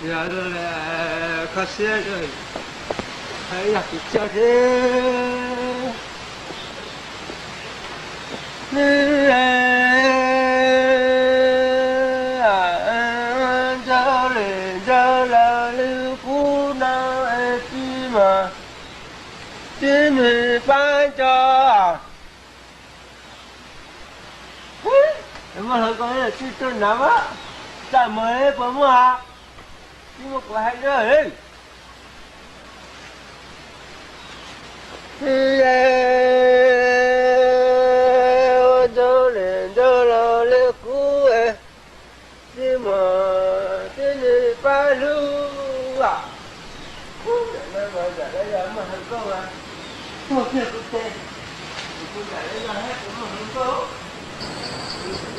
Yog kho siab, yog kwv tij thiab. Ntawd li ntawd los li qub no es tsis mas tib nws pab nco. Muaj hluas nkauj tsis tuaj nav, txaj muag puas muaj? Tsis muaj kuv hais na. Ua ntawd li ntawd los li qub, tsis muaj tib nws pab hlub.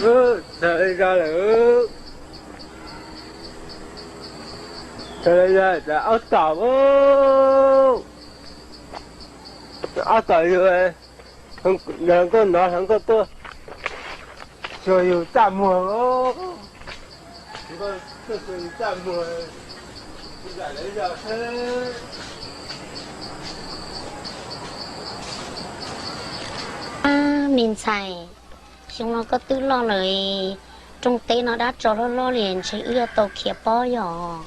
Txawm li zog lawm, txawm li zog ob tom, ob tom yus, hluas nkauj nov hluas nkauj tuaj, tsuas yus txaj muag, txaj muag. Me ntxhais, xyoo no koj twb loj lawm, rooj teb no dab tsov loj loj li ntshe wb yuav tau khiav pob yom.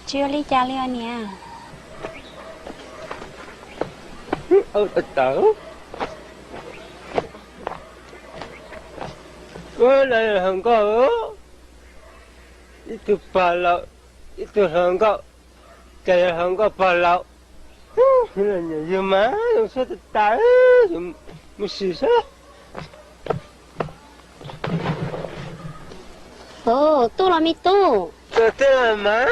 Tsis ua li cas li os niam. Hluas nkauj, ib tug pog laus, ib tug hluas nkauj, cas yog hluas nkauj pog laus. Yus mas zoo siab tas tas, mus sim saib. Tuaj los me tub. Tuaj thiab los mas.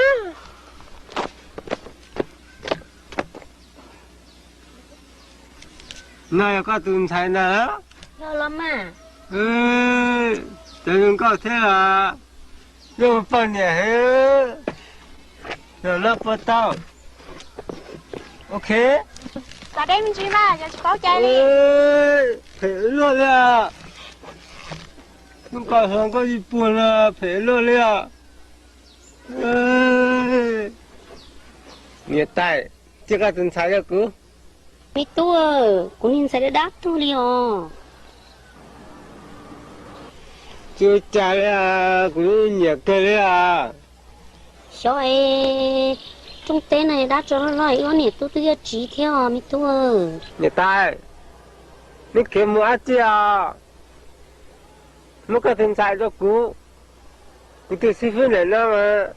No yog koj tus ntxhais ntag los? Cov zoo nkauj thiab los? Zoo poj niam heev, yog loj puas tau? Ok. Txav deb me ntsis mas yog tsis paub cai li. Phem luaj li os. Hnub ko hluas nkauj ib puag no phem luaj li os. Niam tais, cia koj tus ntxhais rau kuv. Me tub, kuv niag ntxhais dab dab tuag li os. Tsis ua cas li, kuv nyiam kawg li os. Xyov es rooj teb no dab tsov loj loj, wb ob niam tub twb yuav tsiv thiab os me tub. Niam tais, neb khiav mus dab tsi os? Muab koj tus ntxhais rau kuv, kuv tus xib fwb ntawm no mas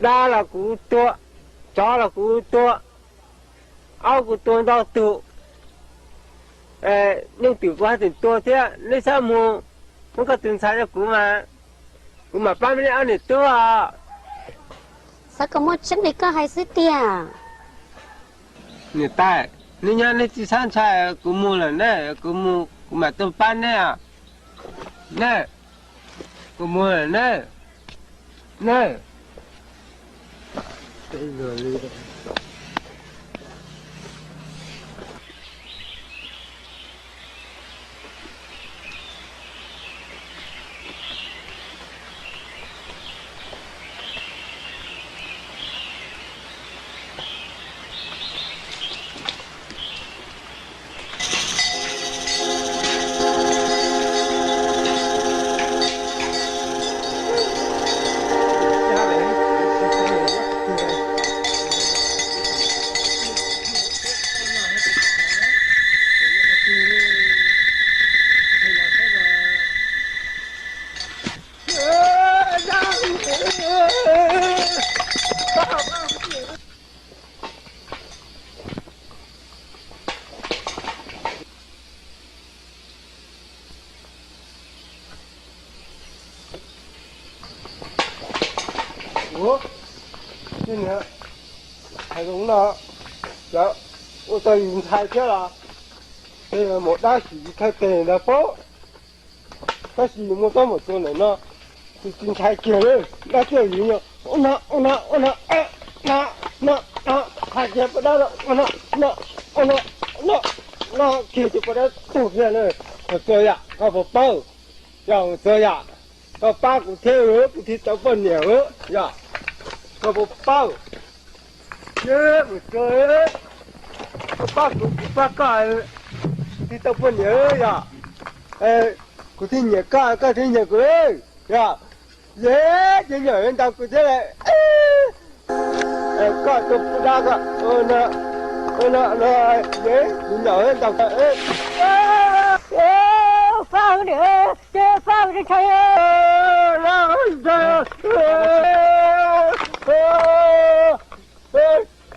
dab los kuv tua, tsov los kuv tua, aub kuv tua ntau tus, nyooj twm kuv haj tseem tua thiab. Neb txhob mus, muab koj tus ntxhais rau kuv mas kuv mam pab neb ob niam tub os. Xav kom muaj tseeb li koj hais xwb tiag. Niam tais, neb nyob neb tsis txhob ntshai, kuv mus lawm ne, kuv mus kuv mam tuaj pab neb os. Ne, kuv mus lawm ne. Ne. Ua, hais zoo no, lawv ua tau yus ntxhais thiab los? Tej mus dab tsi thawj teg ntawd paub. Tab sis yus muaj teeb meem txog ntawm no, tus tsis ntshai kiag li, dab tuag yus no, ua no ua no ua no, no no no, hais kiag poj dab no, ua no no, ua no no, no kiag ces poj dab tuag kiag na. Mus txog yam koj puas paub? Yog mus txog yam. Koj pab kuv thiab, kuv thiaj tau poj niam, yog. Koj puas paub? Mus tsuag, koj pab kuv, kuv pab koj, thiaj tau poj niam, yog. Kuv thiaj nyiam koj, koj thiaj nyiam kuv, yog. Yog ces nyom yuav ntaus kuv thiab lawm. Koj tus pub dab koj, no, no, no, nyom ntaus koj. Fab niam, ces fab ntshai.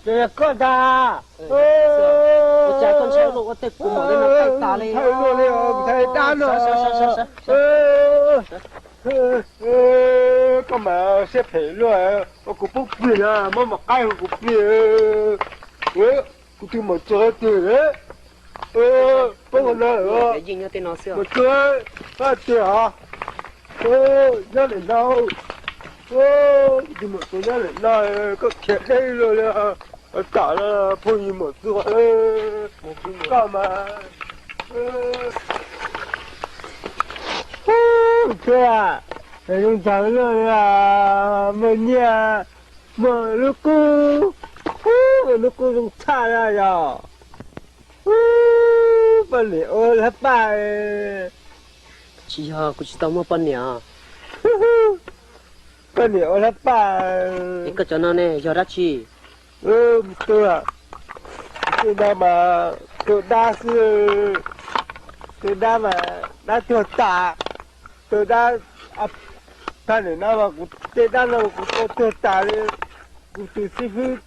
Ces koj ntag. Ua cas koj ntshai luaj ua tej kua muag no qaij tas li. Ntshai dab no. Koj mas siab phem luaj, ua kuv pub plig na, muab mos qaib hu kuv plig. Kuv tus maum tsuag twg, pab no, maum tsuag, pab tiag os. Nyob lim no, kuv tus maum tsuag nyob lim no, koj khiav deb luaj li, tam phooj ywg maum tsuag, koj mas. Thiab zoo ntshaw luaj li, muaj nyiaj, muaj lub kub, muaj lub kub zoo tshaj na yog. Poj niam ua hlab paj. Tsis yog, kuv tsis tau muaj poj niam. Poj niam ua hlab paj. Es koj cov no ne yog dab tsi? Tus, tus no mas tus dab xwb, tus dab mas dab tuag tas, tus dab, tag nim no mas kuv tej dab no kuv tua tuag tas li, kuv tus xib fwb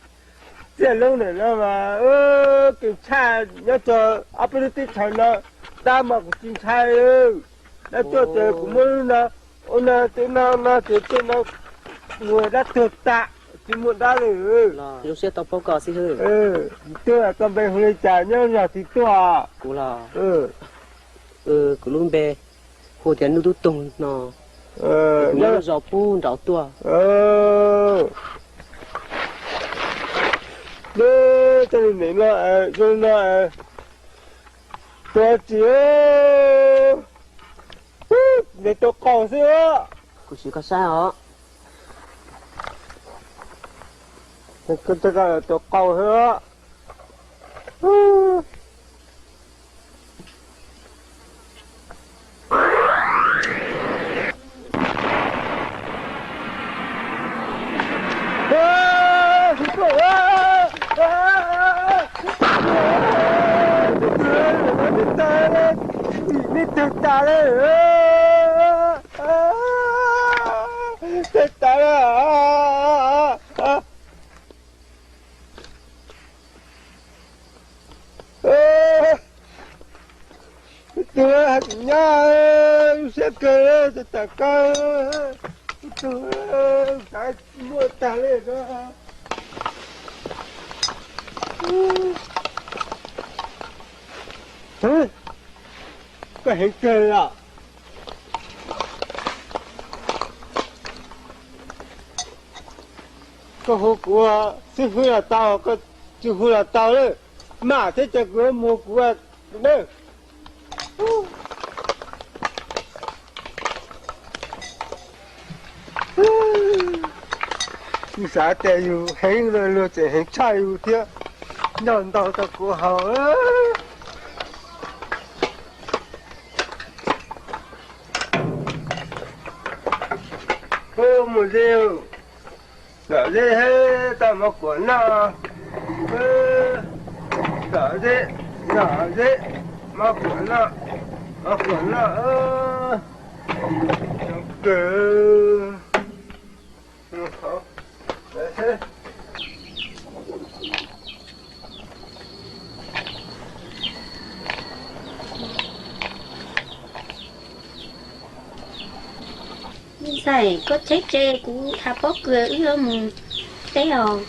Txiaj Loob ntawm no mas kev tshaj nyob rau ob peb lub teb chaws no, dab mas kuv tsis ntshai, dab tuag ces kuv muab lub no, ua no tej no no ces tej no mus dab tuag tas, tsis muaj dab li. Zoo siab tau paub koj xib hwb. Twb koj npe hu li cas nyob zos twg tuaj? Kuv los, kuv lub npe hu tias Nuj Tub Toog no, nyob zos pub nraud tuaj. Neb txoj li nim no zoo no, tua tsis, nws tua qaug xwb. Kuv tsis koj saib os. Tua qaug xwb. Neb tawg tas li, tawg tas li. Tus hais tias nyab, lub siab kawg, tawg tas kawg, tus kav muaj tag li. Koj heev kawg li os. Koj hu kuv xib fwb los tau, koj tsis hu los tau lawm. Mam thiab ces kuv yuav mus kuv tus dawb. Yus xav tias yus heev, luag tseem heev tshaj yus thiab, nrog ntau tau kuv haus. Mus ze, tom ze, tau mov kuam noj, tom ze, tom ze, mov kuam noj, mov kuam noj. Ntxhais, koj tsheb tse kuv thav pob kws wb yuav mus teb os.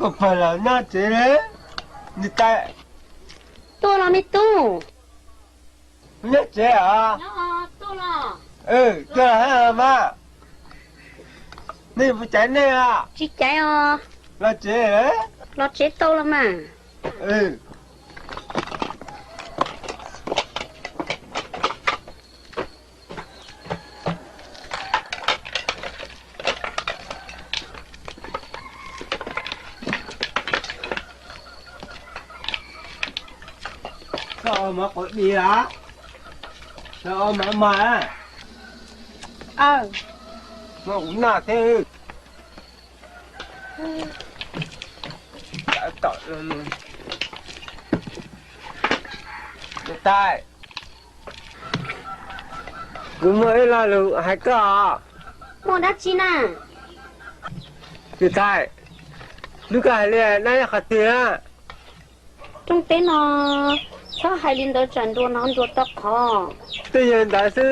Pawg los nyob tsev li, niam tais. Tuaj los me tub. Nyob tsev os? Tuaj los mas. Nej puas caiv nej os? Tsis caiv os. Los tsev. Los tsev tau los mas. Koj ua mov quav diav, koj ua mov mas. Muab kuv noj thiab. Niam tais, kuv muaj ib lo lus hais koj os. Muaj dab tsi na? Niam tais, hnub koj hais li no yog qhov twg na? Rooj teb no txhob hais li ntawd tsam nruas no nruas tau qhov. Twb yog ntawd xwb,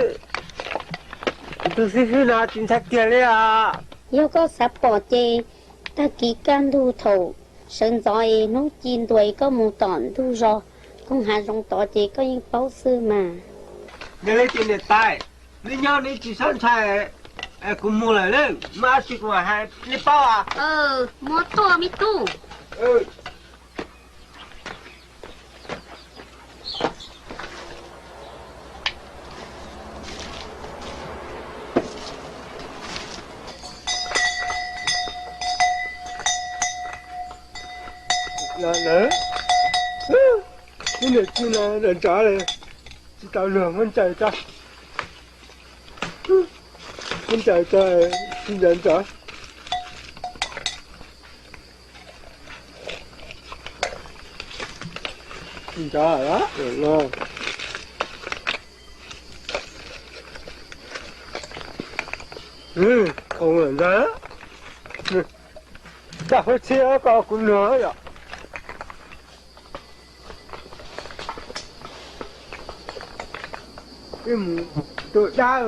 kuv tus xib fwb no tsis ntshai kiag li os. Yog koj xav pom ces tag kis kaj ntug thaum sawv ntxov es hnub ci ntua es koj mus tom ntug zos koog hav zoov tod ces koj yeej paub xwb mas. Yog li ces niam tais, nej nyob nej tsis txhob ntshai, kuv mus lawm, muaj dab tsi kuv mam hais nej paub. Muab tuaj me tub. Lawv, lub niam tij no nrov nrov li, tsis tau luag muab ncaws tso, muab ncaws tso, tsis ncaws nrov. Nrov lawm. Khoov lawm ntag. Coj huab txhib koj kuv luag yom. Ib mus tua dab.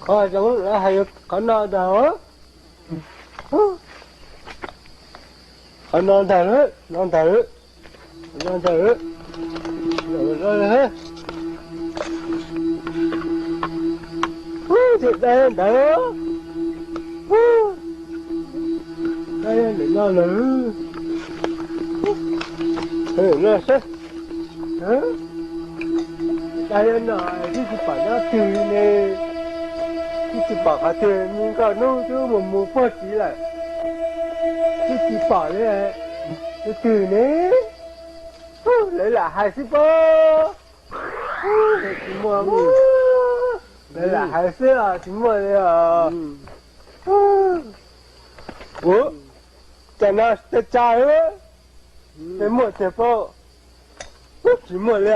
Qhov zoo lawv hais qhov no ntag. Qhov no ntag, no ntag, no ntag. Ub, tus dab ntawd, dab ntawm no lawm, no seb, dab no twb tsis pom nyob twg ne, twb tsis pom qhov twg, nkauj hnub twb mus mus puag tid lawm, twb tsis pom li, twb twg ne, lawv lam hais xwb pob. Tsis muaj, lawv lam hais xwb os, tsis muaj li os. Ua cas no tsa tsa, tej muaj tiag pob. Tsis muaj li,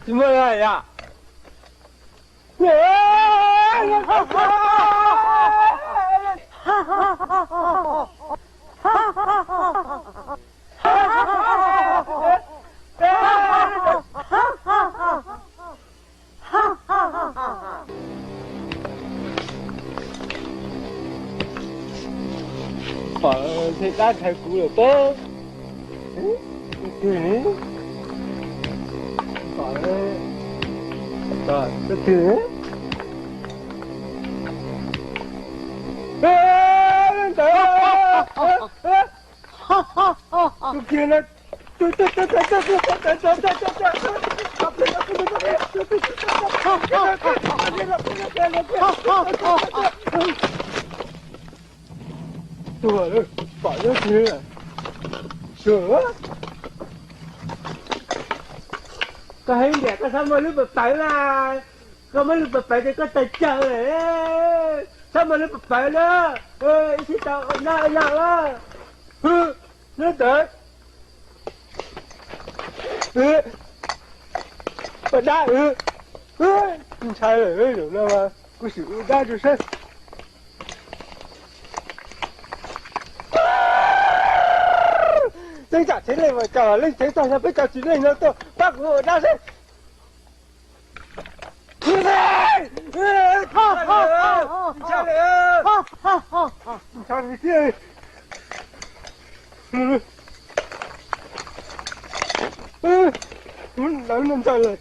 tsis muaj li yom. Pom tej dab ntshai kuv lawm pob. Twg ne? Pom, twg ne? Ntawd, tus kiag no. Tuag lawm, pom nyob twg. Koj heev tiag, koj txhob muaj lub pawv pawv na. Koj muaj lub pawv pawv ces koj tawg cawv lawm. Txhob muaj lub pawv pawv na, ib sij tau ua noj ua yau na. Nyob ntawd. Poj dab, ntshai lawm, zaum no mas kuv sim ua dab rau seb. Leej tsam tsev leej mas coj leej tsev tag, yog peb cov tsis leej no tuaj pab kuv ua dab seb. Ntshaw li thiab. Lawv no ntshaw lawm.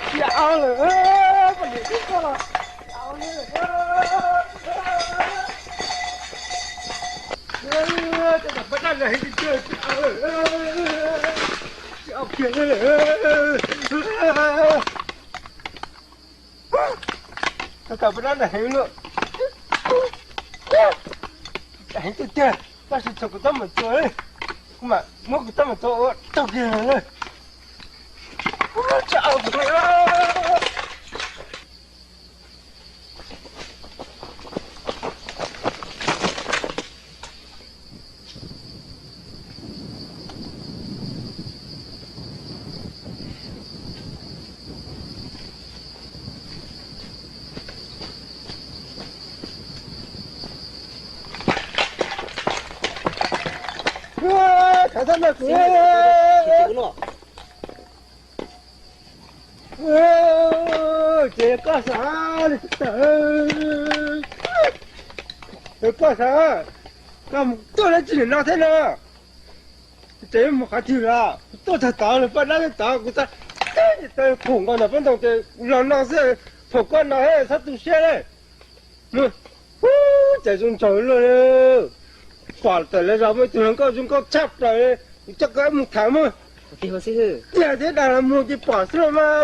Tsis au lawm, poj niam tub koj los. Tsis au li lawm. Cov paj dab no heev tiag tiag, tsis au lawm. Tsis au kiag li lawm. Cov paj dab no heev lawm. Heev tiag tiag, tab sis txog kuv tab meem tua, kuv mam muab kuv tab meem tua ua raug kiag lawm. Tsis au kuv li. Thov thov no kuv. Ces koj xav li tawm, koj xav, koj mus tuaj dab tsi nim no thiab no? Ces mus qhov twg los? Tuaj tag tod los paj dab tod, kuv txawm khoom nkaus ntawm pob ntoo ces los no xwb, khoom koj no txhob tu siab li. Ub, ces zoo nraug luaj li. Pom tawm lawv zos muaj ib tug hluas nkauj zoo nkauj tshaj plaws li, kuv coj koj mus tham mas. Tiag thiab dag los mus ces pom xwb los mas.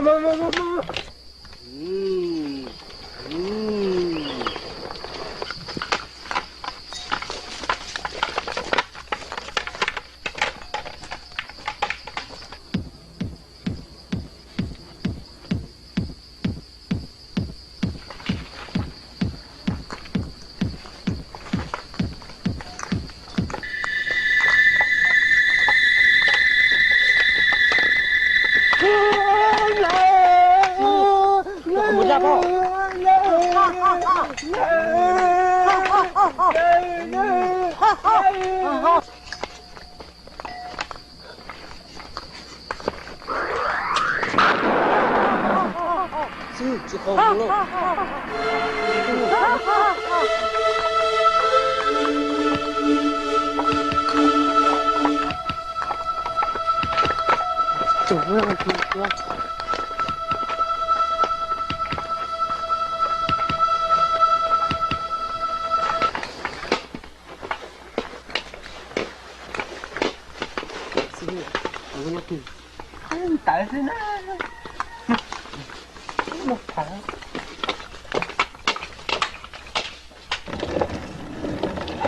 Tawv xwb na.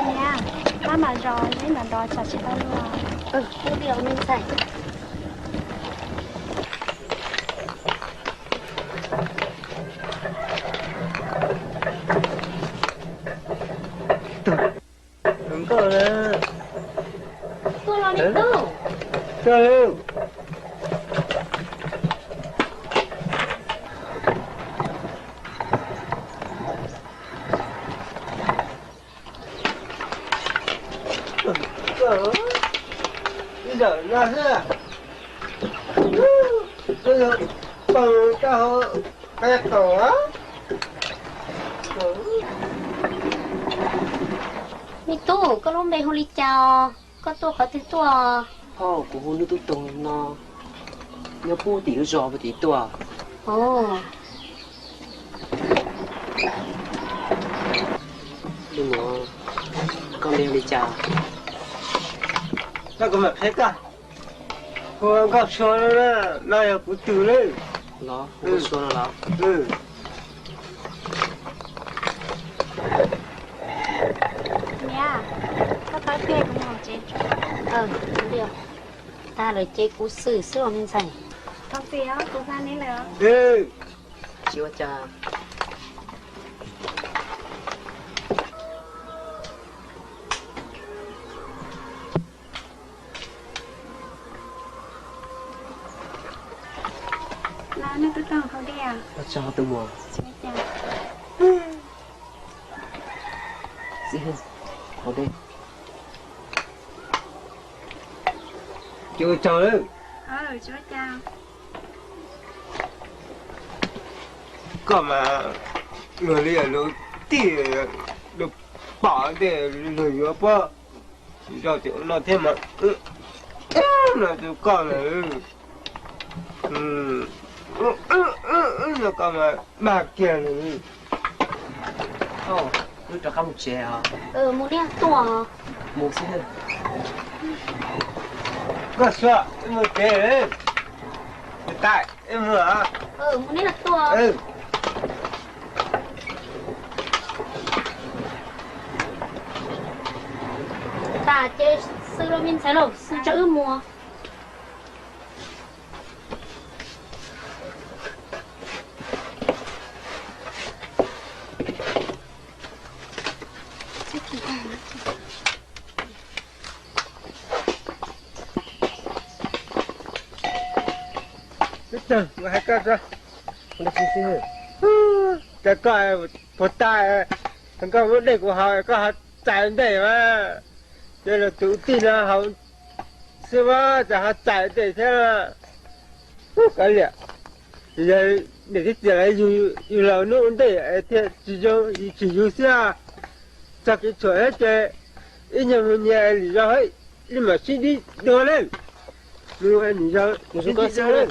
Niam, pab mam zov neb nrov nrov tsam tsis tau luag. Ub, li os me ntxhais. Nkauj, tuaj los ne tub. Ib zaug no xwb, pw rau hauv qab kaum. Me tub, koj lub npe hu li cas os? Koj tuaj qhov twg tuaj? Phauj, kuv hu Hnub Tub Toog no, nyob pub tim lub zos puag tim tuaj. Tus muam, koj npe hu li cas? Koj, kuv mam qhia koj. Hu ua Nkauj Sua no, no yog kuv tug lawm. Los hu ua Sua no los? Niam, koj tau tiag kuv mus tsev tso. Tag lawm ces kuv xwm xwb os me ntxhais. Thov txim os, kuv hla neb lawm. Tsis ua cas. Los, nej twb tau hauv dej os. Tso tus muam. Cov tsaug lawm. Koj mas luag li luag tij, luag pom tej luag yuav pob zog tim no thiab mas no tus koj lawm. No koj mas mag kiag lawm. Wb rov qab mus tsev os. Mus li tuaj. Mus xwb. Koj xua wb mus tsev. Mus tas wb mus. Mus li tuaj. Tas ces xwb los me ntxhais los xwb tso wb mus. Ua hais koj, cas koj puas tas, koj muab dej kuv haus koj ho txais ntej mas, ces los tus tij no haus xwb mas cas ho txais ntej thiab. Ub, kav liam, yog niam thiab txiv lawv yug yus los hnub ua ntej thiaj tsis zoo, yus tsis yug xwb. Txog kev tshuam thiab ces ib nyuag mus nyias lwm zaus li mam sib dib dua na. Mus lwm zaus sib dib dua na.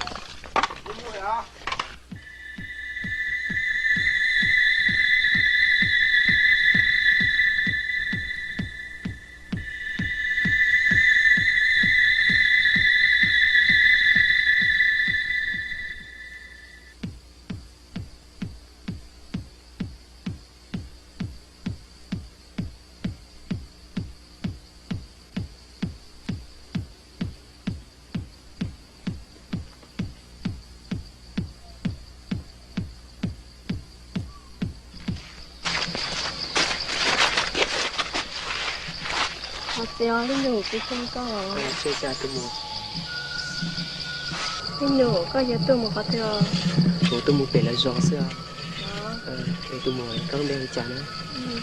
Qhov txiv os, leej nus kuv xyoo koj. Leej nus, koj yuav tuaj mus qhov twg os? Kuv tuaj mus pem lawv zos xwb os. Es tus muam koj npe hu cas na?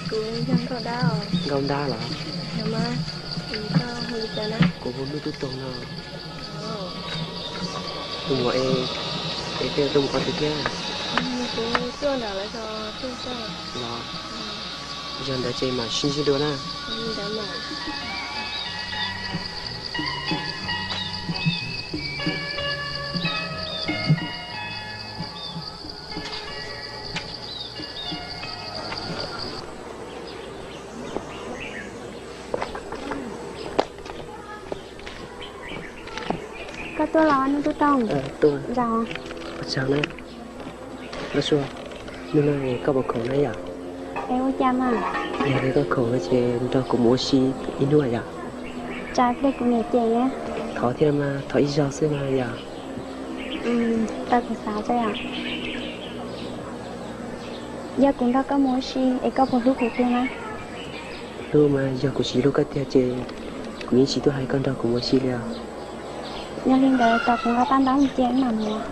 Kuv yog Nkauj Dab os. Nkauj Dab los? Koj hu li cas na? Kuv hu Nuj Tub Toog no. Tus muam es, es koj yuav tuaj mus qhov twg thiab? Kuv tuaj nram lawv zos tuaj xwb. Los, yog ntawd ces mam sib ntsib dua na. Koj tuaj los Nuj Tub Toog? Tuaj. Ua tsaug na. Nkauj Sua, hnub no koj puas khoom na yom? Es ua cas mas? Yog tias koj khoom no ces nrog kuv mus ua si ib hnub yom? Tsam pliag kuv niam cem na. Thov thiab mas, thov ib zaug xwb mas yom. Tau kuv xav xwb yom. Yog kuv nrog koj mus ua si es koj puas hlub kuv tiag na? Hlub mas, yog kuv tsis hlub koj tiag ces kuv yeej tsis tuaj hais koj nrog kuv mus ua si li os. Yog li ntawd tos kuv nqa paj ntaub mus ces wb mam mus.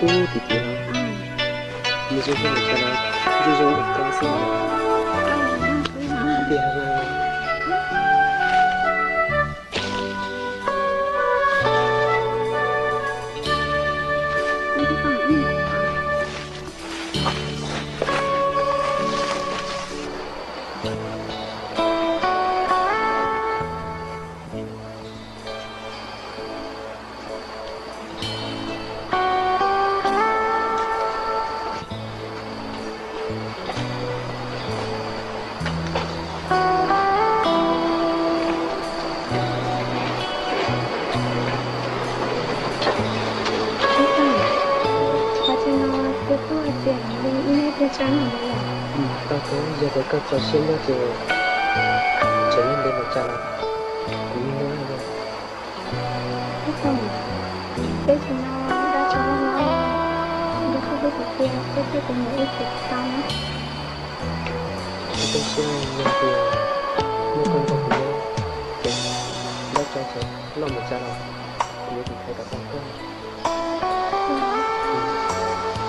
Ub, tim tim no, nws zoo nkauj heev, zoo zoo li koj xwb. Tiag. tias li ib hnub twg tsam no yom. Tau kawg, yog tias koj txaus siab nyob ces tseem ntev mus tsam los kuv yeej nyob no. Ib tug, peb tsis no dab tsi no, nrog koj hlub tiag tiag, koj thiab kuv mus ib txhis tau na. Kuv zoo siab yog tias muaj koj nrog kuv nyob, ces dab tsi tseem loj mus tsam los kuv yuav tsis thaiv kom tau koj.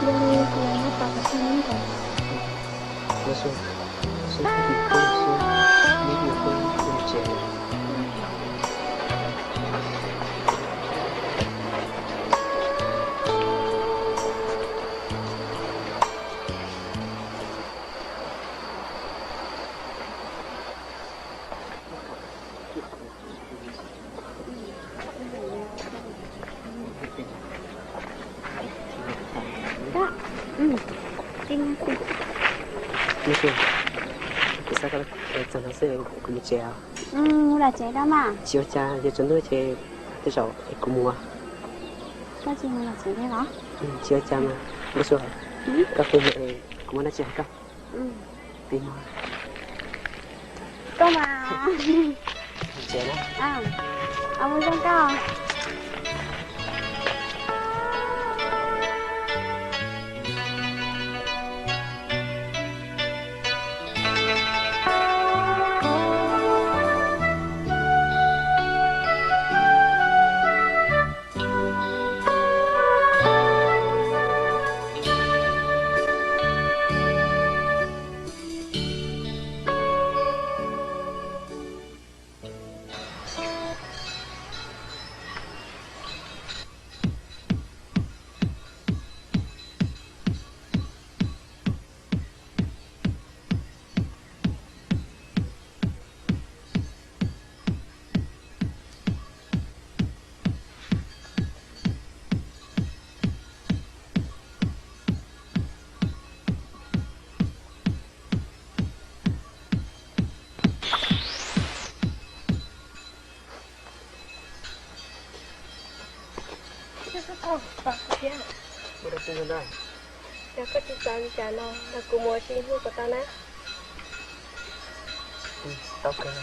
Yog li kuv yuav nyob tos koj tag ntawd. Los xwb, xwb koj dim koj xwb, neb dim koj mus tsev. Kuv xav txog no xwb, kuv mus tsev os. Mus los tsev da mas. Tsis ua cas, yuav tsaus ntuj ces tej zaum kuv mus. Koj tsis mus los tsev thiab los? Tsis ua cas mas, Nkauj Xua, koj pw ntawm, kuv muaj dab tsi hais koj. Tiv no. Koj mas. Tsev na. Mus zoo koj. Ua rau tij ntag. Yog koj tsis xav li cas no los kuv mus ua si ib hnub kom tau na. Tau kawg.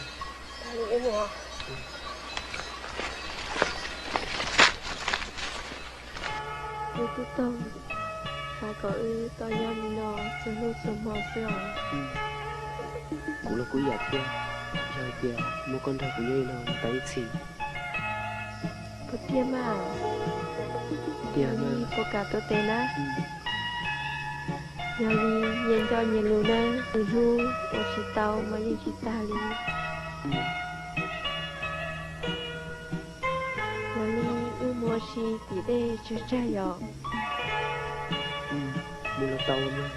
Tag li wb mus. Wb tub toog, xav kom wb tau nyob li no txhua hnub txhua hmo xwb os. Kuv los kuj ib yam thiab, yog hais tias muaj koj nrog kuv nyob li no mus tau ib txhis. Puas tiag mas? Tiag li, puas kam tuav tes na? Yog li nyias nco nyias lus na, lwm hnub ua tsis tau mas yeej tsis tag li. Yog li wb mus ua si tim dej tsawg tsawg yom? Mus los tau mas.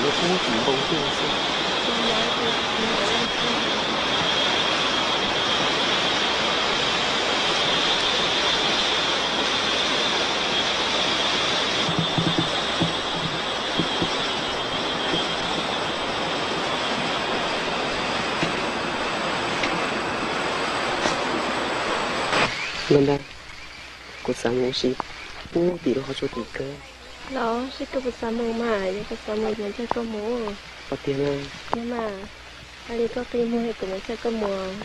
Lub kub tsis npoo xwb xwb. Nkauj Ntab, kuv xav mus ua si puag tim lub qhov tsua tim kawg. Los seb koj puas xav mus mas, yog koj xav mus kuv mam coj koj mus. Ua tiag na. Yog mas, hais li koj qi muag kuv mam coj koj mus.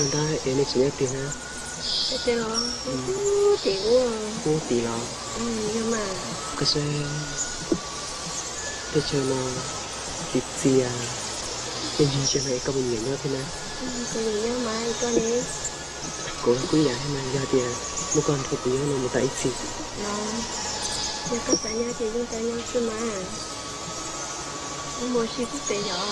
Nkauj Ntab, es nej tseem nyob tiag na? Puag tim los? Koj saib teb chaws no txias txias, tej ntsis ntsia no es koj puas nyiam nyob thiab na? Kuv kuj ib yam thiab mas, yog tias muaj koj nrog kuv nyob no mus tau ib txhis. Yog koj xav nyob ces yeej tau nyob xwb mas. Wb mus ua si puag pem yom?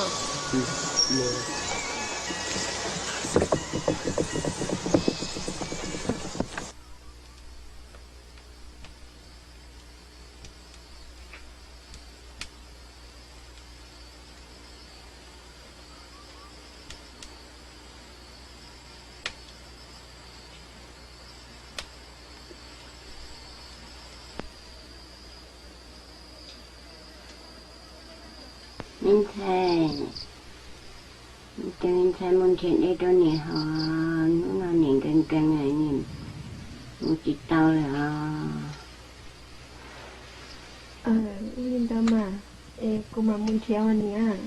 Me ntxhais, tus me ntxhais mus nrhiav dej rau niam haus, hnub no niam nkees nkees, mus tsis tau lawm os. Ua li ntawd mas, es kuv mam mus nrhiav os niam.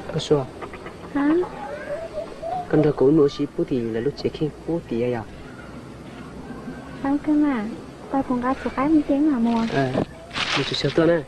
Nkauj Sua, koj nrog kuv mus ua si puag tim lawv lub tsev kheej puag tim yog? Tau kawg mas, tau kuv nqa txuv qaib mus ces mam mus. Mus tsuag tsuag tuaj na.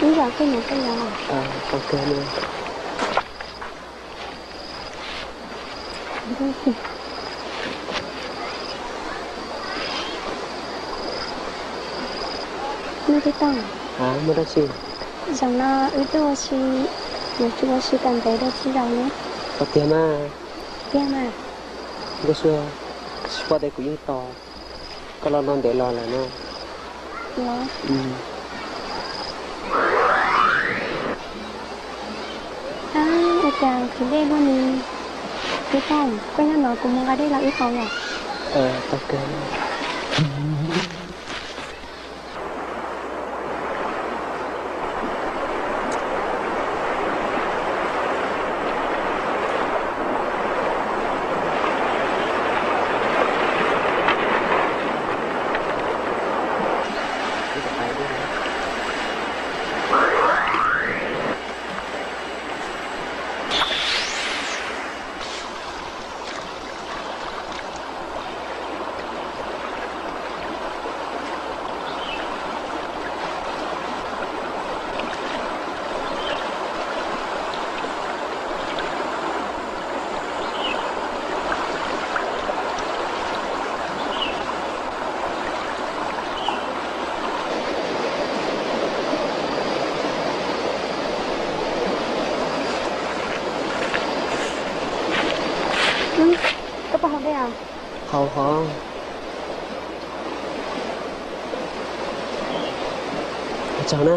Ib zaug koj mus koj yog. Nub Tib Tooj, muaj dab tsi? Zaum no wb tuaj ua si, yuav tsum ua si kom ntev dua tsib zaus ne. Ua tiag mas. Tiag mas. Nkauj Sua, tsis pom tias kuv yeej tos koj los no ntev los lawm no. Ua cas khwv dej luaj li. Tib Tooj, koj nyob no kuv mus nqa dej los wb haus yom. Koj puas haus dej os? Haus, haus. Tsaug na.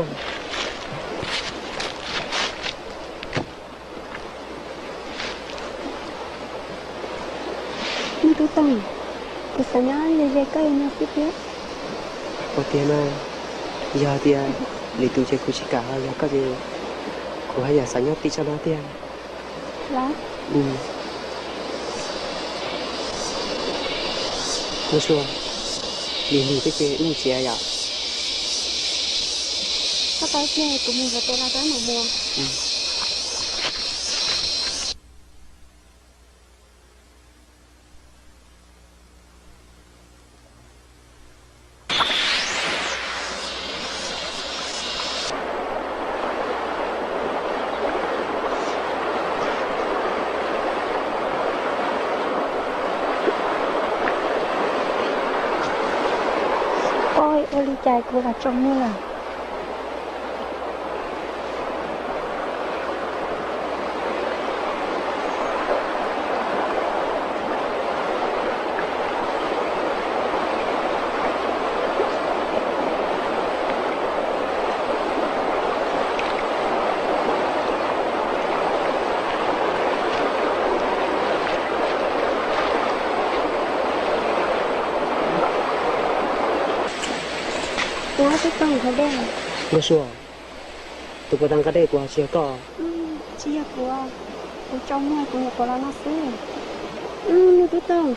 Nub Tub Toog, kuv xav nyob ze ze koj ib nyuag xwb thiab. Ua tiag mas, yog tias lwm tus ces kuv tsis kam, yog koj ces kuv haj yam xav nyob tim tsob no tiag. Nkauj Sua, lig lig thiab ces wb mus tsev yom. Koj tau tiag, kuv mus ntxuav tes los koj mam mus. Ua li cas kuv los tsaus muag lawm. Nkauj Sua, tus puas tau nqa dej kuv hais tsis yog koj? Tsis yog kuv, kuv tsaus muag kuv nyuam qhuav los no xwb. Nub Tub Toog,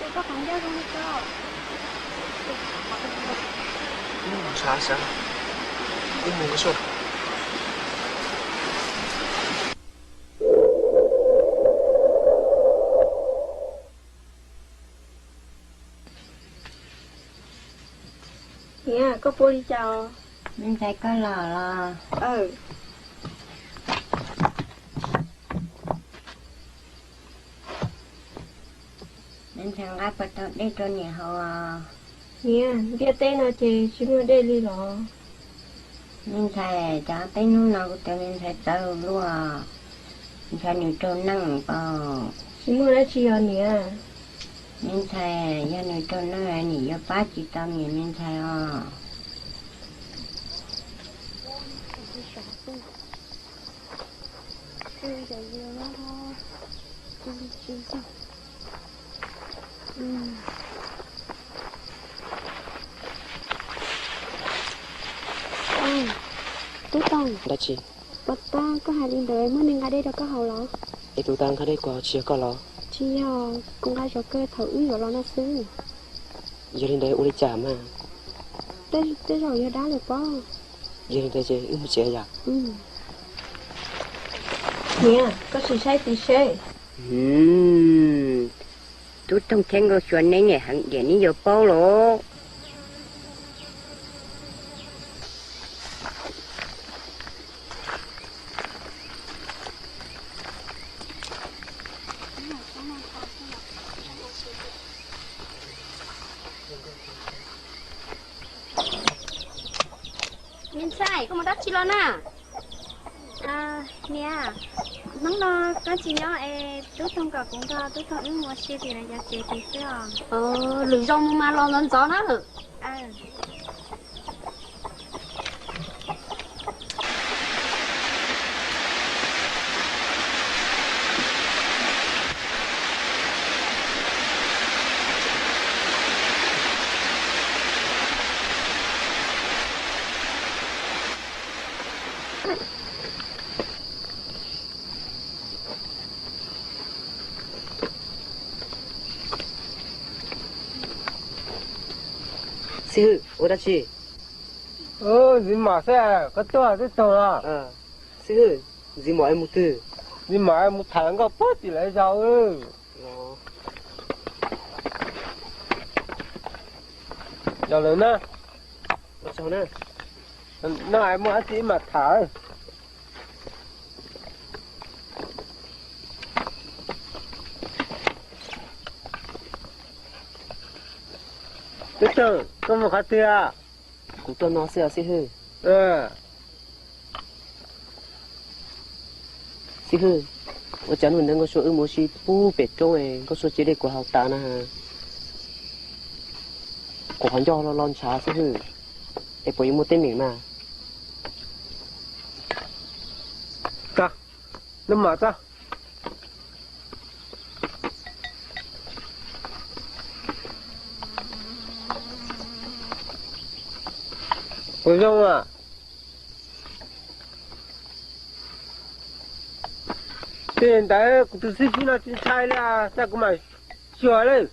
Niam, koj puas li cas? Me ntxhais koj los los? Me ntxhais nqa puas tau dej rau niam haus? Niam, ntiaj teb no ces tsis muaj dej li los? Me ntxhais, cov teb hnub no kuv tus me ntxhais txawv luaj, ntshai nws raug neeg pom. Tsis muaj dab tsi os niam. Me ntxhais, yog nws raug neeg niam yuav pab tsis tau niam me ntxhais os. Tub Toog, dab tsi? Puas tau koj hais li ntawd muaj neeg nqa dej rau koj haus los? Es tus tau nqa dej kuv haus tsis yog koj los? Tsis yog, kuv nqa zov kawg thaum wb yuav los no xwb. Yog li ntawd ua li cas mas? Tej zaum yog dab lawm pob. Yog li ntawd ces wb mus tsev yom. Niam, koj sim saib tim seb. Tub Toog thiab Nkauj Sua neb niam heev diam, neb yuav paub los. Me ntxhais, koj mus dab tsi los na? Niam, hnub no koj tsis nyob es Tub Toog kom kuv nrog Tub Toog wb mus ua si tim lawv cov tsev tim xwb os. Lwm zaus mus mas los ntxov ntxov na. Xib hwb, ua dab tsi? Ntxiv Mom xwb, koj tuaj twb tag los? Xib hwb, Ntxiv Mom es mus twg? Ntxiv Mom es mus tham nkauj puag tim lawv zaus. Zaum lawm na. No es muaj dab tsi mam tham. Tub Toog, koj mus qhov twg? Kuv tuaj no xwb os xib hwb. Xib hwb, Ua cas hnub ntawd Nkauj Sua wb mus ua si pub pem roob, Nkauj Sua cia dej kuv haus tas na. Kuv qhov ncauj lo lo ntshav xwb hwb, es puas yuav muaj teeb meem mas? Txog, neb mam txog. Puas zoo a? Tej ntawd kuv tus xib fwb no tsis ntshai li, txaj kuv mam xyuas lawm.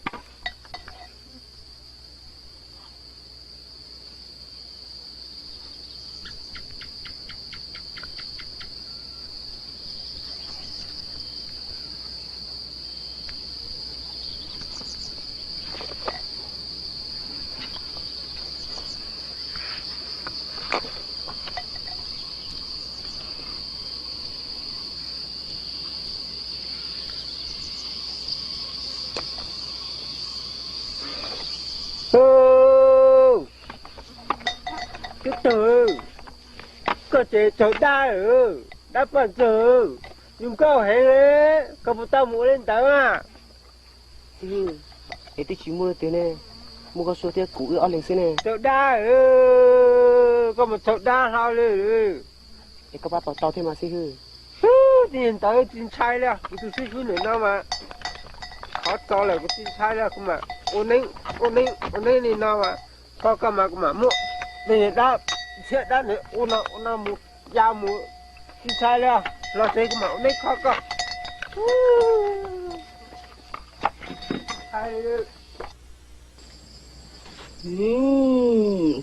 Tub Tug, koj ces tsaug dab, dab poj ntxoog, zoo nkauj heev, koj puas tau mus ua li ntawd a? Es twb tsis muaj leej twg ne, muaj Nkauj Sua thiab kuv wb ob leeg xwb ne. Tsaug dab, koj mus tsaug dab hlo li. Es koj pab tau tau thiab mas xib hwb. Tsis ntawd tsis ntshai li, kuv tus xib fwb ntawm no mas qhov txaus lawm, kuv tsis ntshai li, kuv mam ua neeb ua neeb ua neeb li no mas, kho koj mas kuv mam muab tej dab txhiab dab ntawd ua no ua no mus ya mus, tsis ntshai li, los tsev kuv mam ua neeb kho koj.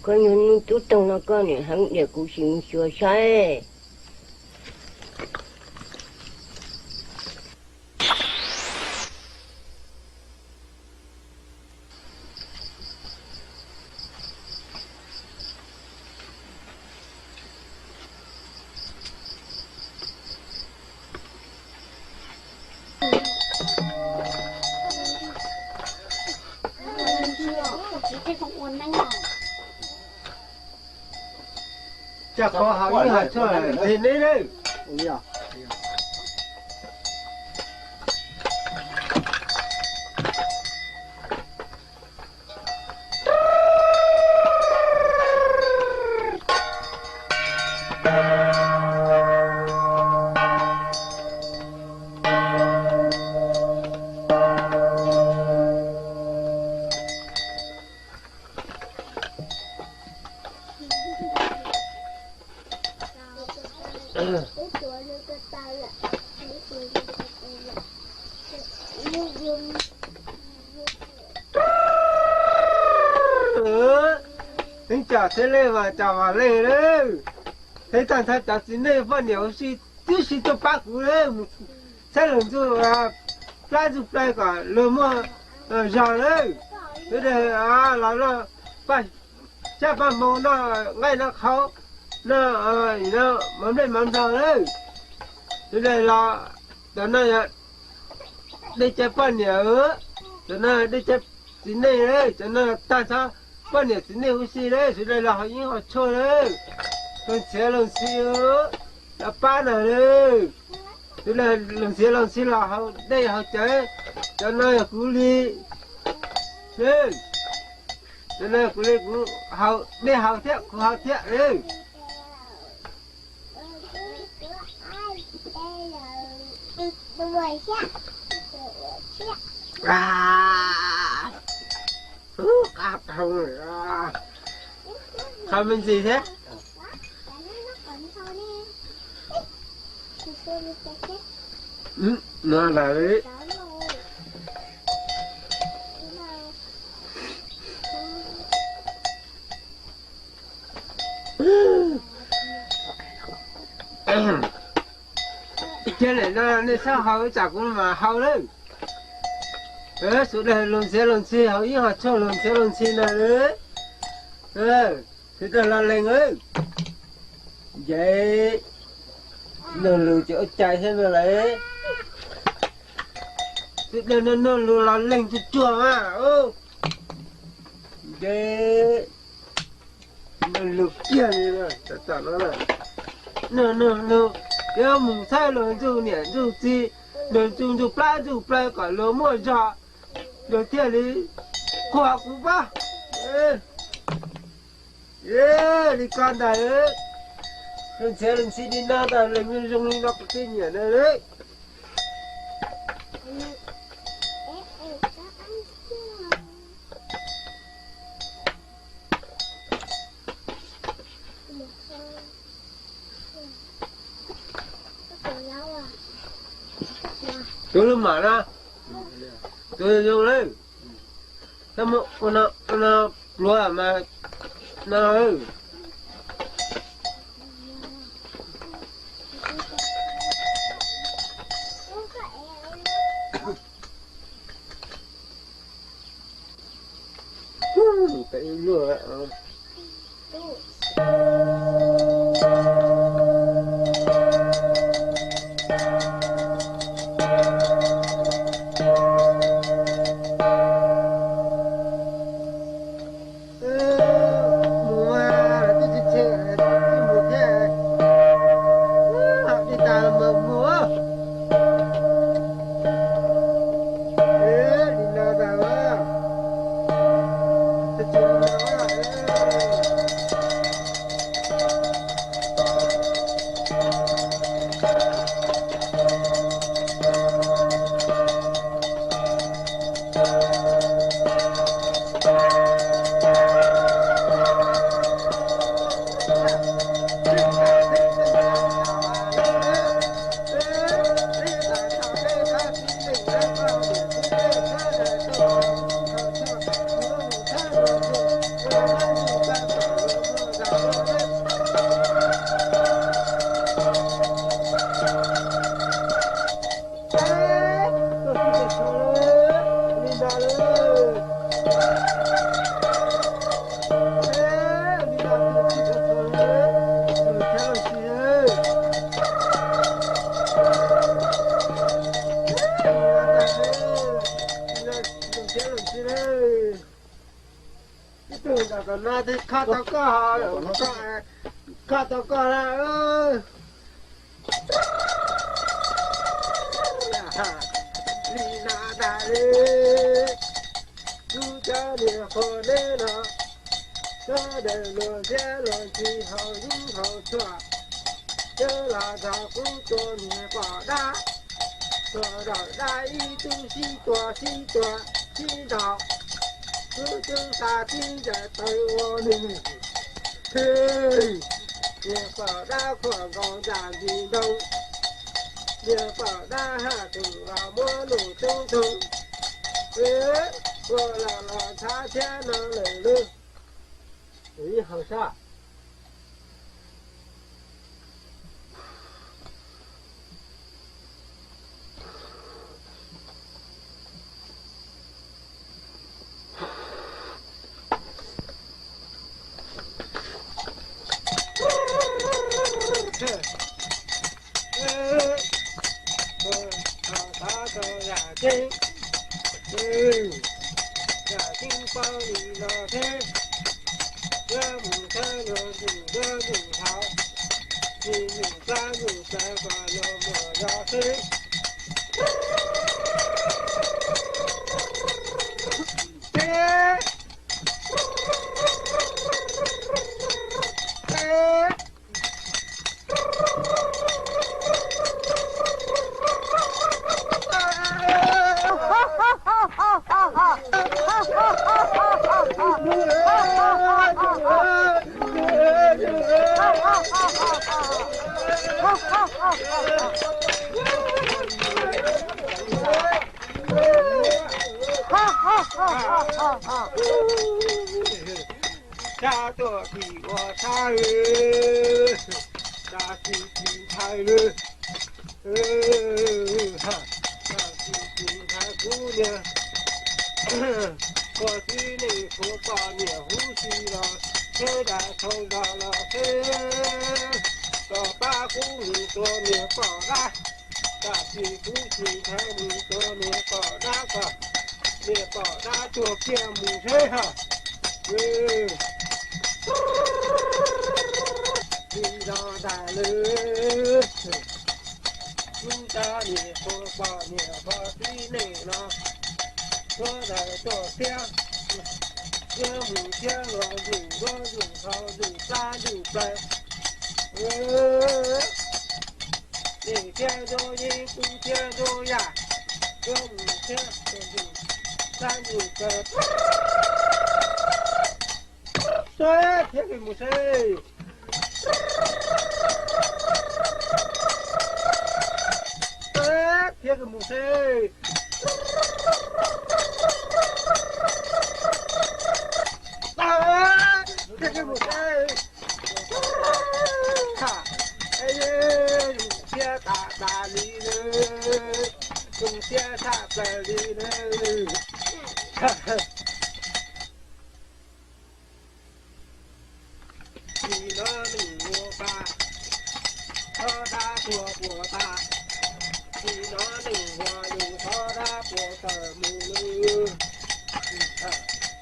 Koj yog niag tub toog no koj niam heev diam, kuv sim mus xyuas saib. Coj qhov haus ib hais tshuaj neb nawb. Heev cas thiab lej mas cas vam leej lawm. Thiab tag nrho cov txiv neej poj niam huv si twb sib tuaj pab kuv lawm, mus txhab lug ntxuj plab ntxuj plawg kom luag muaj zog lawm. Sawv daws los noj paj tsab paj hmoo, noj nqaij noj qhauv, noj mov nplej mov nplog lawm. Sawv daws los, cov no yog dej cawv poj niam, cov no dej cawv txiv neej lawm, cov no tag nrho poj niam txiv neej huv si lawm, sawv daws los haus yeeb haus tshuaj lawm, luag ntxhiav luag ntxhi, los pab na lawm. Sawv daws luag ntxhiav luag ntxhi los haus dej haus cawv, cov no yog kuv li. Cov no kuv li, kuv haus, dej haus thiab kuv haus thiab. Qab, qab me ntsis thiab. No lawm. Cia lawm no nej txhob haus, tsam kuv mam haus lawm. Sawv daws luag ntxhiav luag ntxhi, haus yeeb haus tshuaj luag ntxhiav luag ntxhi na. Sawv daws los lees. Ces nug lus ces ua cas thiab no lawm. Sawv daws nug nug lus los lees tsuag tsuag mas. Ces nug lus kiag li, nug nug lus, ces mus txhawb luag ntxuj niam ntxuj txiv, Nws ntxug ntug plab ntxug plawg kom luag muaj zog, luag thiaj li quaj kuv pab. Li ko ntag. Leej txiv leej txim li no ntag, leej zoo li no kuv thiaj nyiam na. Tus lub mam no, tus zoo li, tab muab ua no pluav mas no. Mus mas twb tsis txhia, twb mus thiab. Ho dig tas mas mus. Li no tas mas, tsis txhia li no. Ib tug ntawm tom no thiaj kho tau koj, kho tau koj na. Li no tas li, kuv cov niam qhuav neb no, sawv daws luag ntxhiab luag ntxhi haus yeeb haus tshuaj, cov los txog kuv tus niam poj dab, tus dab ib tug sib tua sib tua sib ntaus, kuv twb xa tib ncaws taw ua nws. Niam poj dab khuam nkaus ntsa nti ntoo, niam poj dab haj tus los muab nws tub ntoo, ua los los ntshav thiab no lawm lub. Ib hauv sab. Yam ceeb, yam ceeb paub li no thiab, yuav mus thawb luag ntuj yuav mus hauv, tsis mus plab mus plawv kom luag muaj zog xwb. Sab tuaj tim ua sab, sab tim tim nthaw lawm. Sab tim tim nthaw kuv niag, koj txiv neej kuv poj niam huv si los, seb dag tshoob zog los seb, koj pab kuv mus tua niag poj dab. Tam sim kuv tsis nrhiav mus tua niag poj dab ko, niag poj dab tuag kiag mus seb ho. Li no tas lawm. Kuv cov niam pog poj niam pog txiv neej no, suav daws tuaj thiab, yuav mus thiab los zus duab zus hau zus plab zus plaws, nej thiab zus yeeb kuv thiab zus yaj, yuav mus thiab zus plab zus plaws. Seb, thiab kiag mus seb. Seb, thiab kiag mus seb. Seb, thiab kiag mus seb. Zoo siab tas tas li nawb, zoo siab tshaj plaws li nawb. Nim no neeg ua pa, thov dab tuag puas ta. Nim no neeg ua lus thov dab puas tawm mus lawm.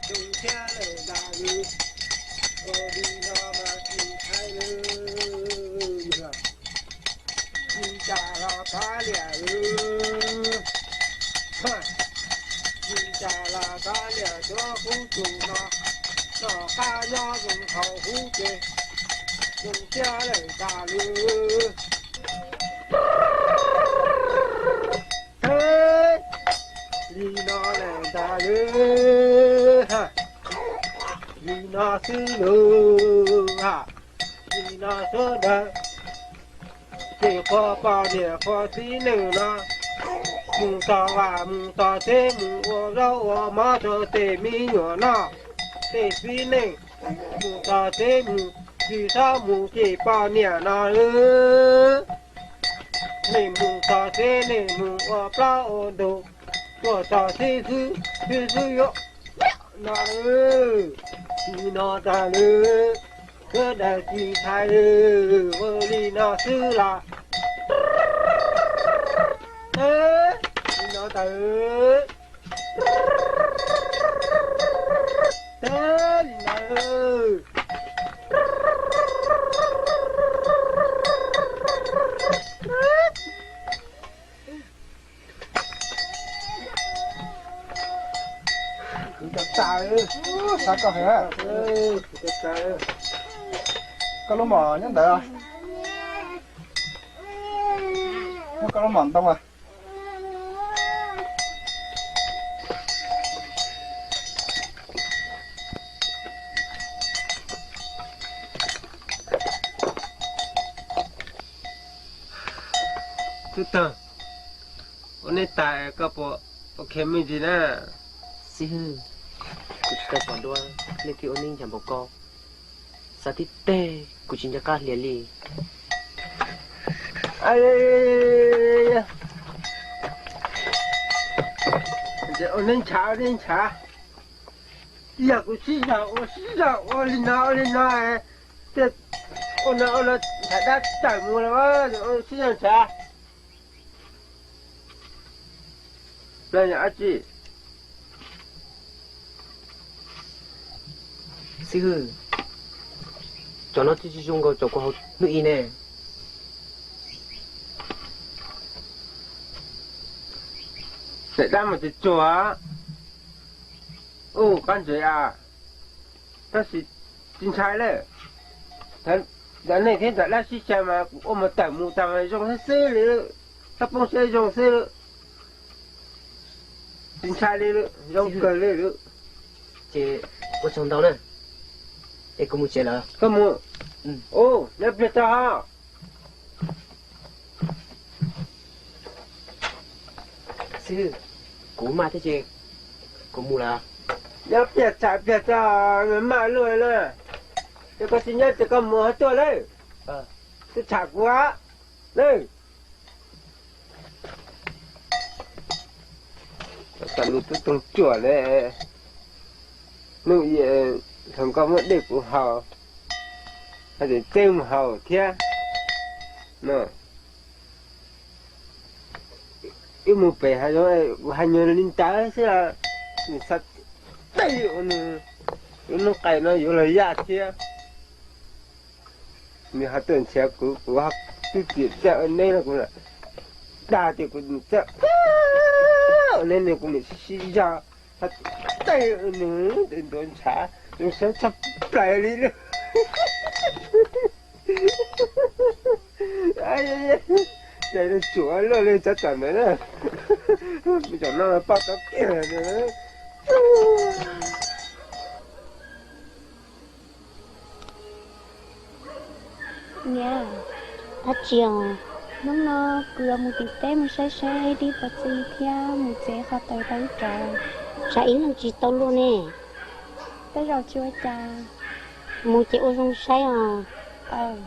Zoo siab lawm ntag lawm, ua li no mas tsis ntshai lawm. Tsis tas los kav liam lawm, tsis tas los kav liam cov kub tus no, noj qab nyob zoo thaum ub ces zoo siab lawm ntag lawm. Li no lawm ntag lawm, li no xwb lawm, li no xwb ntag. Ces qhov poj niam qhov txiv neej no, mus tom vaj mus tom tsev mus ua zaub ua mov rau tej me nyuam noj, tej txiv neej mus tom tsev mus, tsis txhob mus ces poj niam no lawm. Nej mus tom tsev nej mus ua plaub ua ntug, tuaj tom tsev xwb, tsev xwb yuav no, li no tag lawm, sawv daws tsis ntshai, ua li no xwb los. Li no tag, tag li no. Kuv cov tas, xav koj heev. Koj lub mom nyob ntawd, muab koj lub mom ntoo a. Tub Tag, ua neej tas koj puas ok me ntsis na? Xib hwb, kuv tsis tau pom dua leej twg ua neej ncha npaum koj. Xav tib teg kuv tsis nco qab hlias li. Ua neej ncha, ua neej ncha. Yog kuv sib zog ua sib zog ua li no ua li no, tej ua no ua no ntshav dab tawm mus lawm, sib zog ntshav. Xib hwb, cov no twb tsis zoo nkaus cov kuv haus hnub ib ne. Daim dab mas tsuag tsuag, ub qab ntsev a, tab sis tsis ntshai lawm. Ntawm nej thiab ntawm dab sib xyaw mas kuv ua mus tawm mus tas mas zoo xwb xwb li, txhob poob siab zoo xwb. Tsis ntshai li, zoo kawg li. Ces ua tsaug ntau na, es kuv mus tsev lawm. Koj mus. Ub, nyob pliag tso. Xib hwb, kuv maj thiab ces kuv mus lawm. Nyob pliag tsham pliag tso, maj luaj na. Ces koj tsis nyob ces koj mus ho tuaj lawm. Twb tsham kuv lawm. Tam lus tub toog cuam ne, hnub ib hloov koj muab dej kuv haus, hais tias txeeb mus haus thiab no. Wb mus pem hav zoov, kuv hais nyuag li ntawd xwb, nws xav tej ua nws lub noob qes no yuav los yaj thiab. Nws ho tuaj nrhiav kuv, kuv ho twb txiam txaj ua neb no kuv lawm. dag tias kuv txawj ne, nws kuv niam sib sib zog, txawj nws ntuav ntshav, nws sab tshaj plaws li lawm. Ces tsuav luaj li tsav tam ntawd na, tam no poj tau tiag. Niam, dab tsi os? Hnub no kuv yuav mus tim teb mus saib saib dib puas txi thiab mus txiav qhov taws tau ib rov. Tsam ib leeg tsis tau luaj ne. Tej zaum tsis ua cas. Mus ces ua zoo saib os.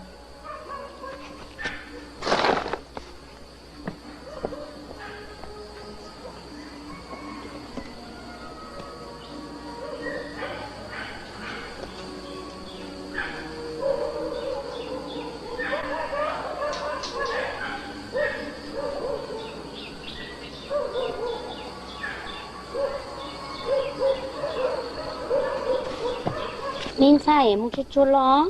Me ntxhais, mus tsuag tsuag los.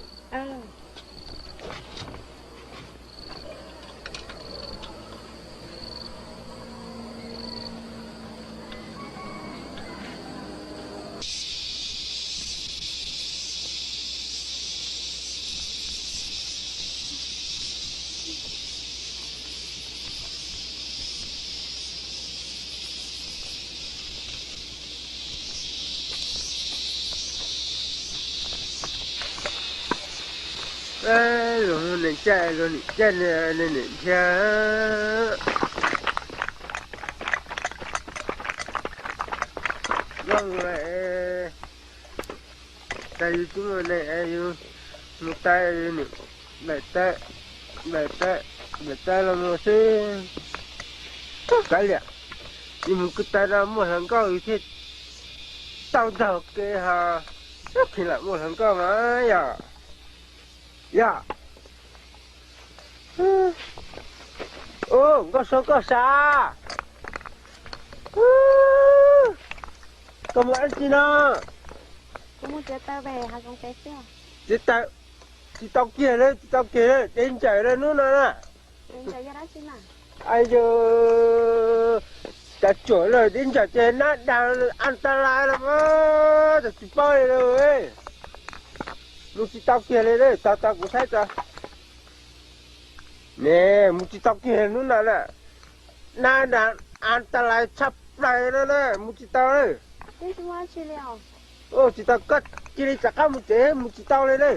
Luag niam caij, luag niam caij, niam dhia. Yog tas yus tsis muaj neeg es yus mus tas, nplaim taw, nplaim taw, nplaim taw los mus xwb. Kav liam, yus mus kwv taw no muaj hluas nkauj yus thiaj tau nrog kev ho, tsis lam muaj hluas nkauj mas yog. Yog. Ub, Nkauj Sua koj sav? Koj mus dab tsi no? Tsis tau, tsis tau kiag li, tsis tau kiag li, deb ntsawm li hnub no na. Ayu, cas tsuam lawm deb ntsawm ces nab dag an ta lais los mas, cas tsis paub li lawm. Mus tsis tau kiag li, tos tos kuv saib tso. Ne, mus tsis tau kiag hnub no na. Nab dag an ta lais tshaj plaws no na, mus tsis tau lawm. Tsis tau, koj cia li rov qab mus tsev, mus tsis tau li na.